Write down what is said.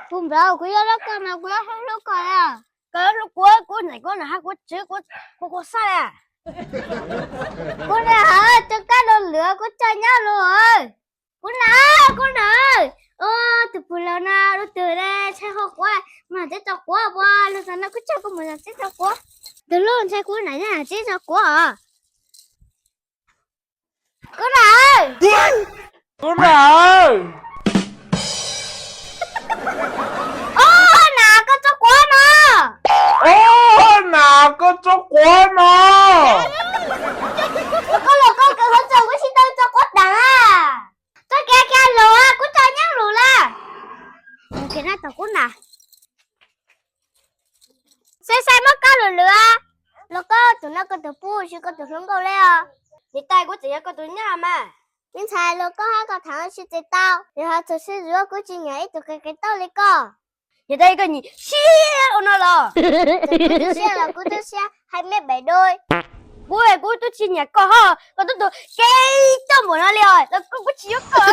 Kuv npawg, kuv yuav hlub koj mas kuv yuav hlub koj li. Koj hlub kuv, kuv ntxim kuv na hab kuv tsis kuv kuv xaj li. Kuv na, tso kab lus lwm kuv tso nyob lus. Kuv na, kuv na. Tus pug laus na lub twg ne ntshai hua quav, mas tsev tso quav ua lug tas no kuv tso kuv mus tsev tso quav. Tus lub ntshai kuv na tsev tso quav os. Kuv na. Kuv na. Ob na koj tso quav no. Ob na koj tso quav no. Koj los koj kawg hov txog kuv tsis tau tso quav tas. Txoj kev kiag lus kuv tso nyob lus lawm. Kev na tau kuv na. Sai sai muab koj lus lwm. Los koj tus no koj tus pug tsis koj tus hluas nkauj li os. Niam tais kuv tseem yog koj tus nyab mas. Me ntxhais los koj hab koj tham tsis txais tau, yog hais txog sib yuav kuv tsis nyiam ib tug qis qis taub li koj. Niam tais koj nyiam siab ua no los. Kuv siab los kuv twb siab hais me bảy đôi. Kuv kuv twb tsis nyiam koj hos koj twb tus kev coj npaum no li os los kuv kuv tsis yuav koj.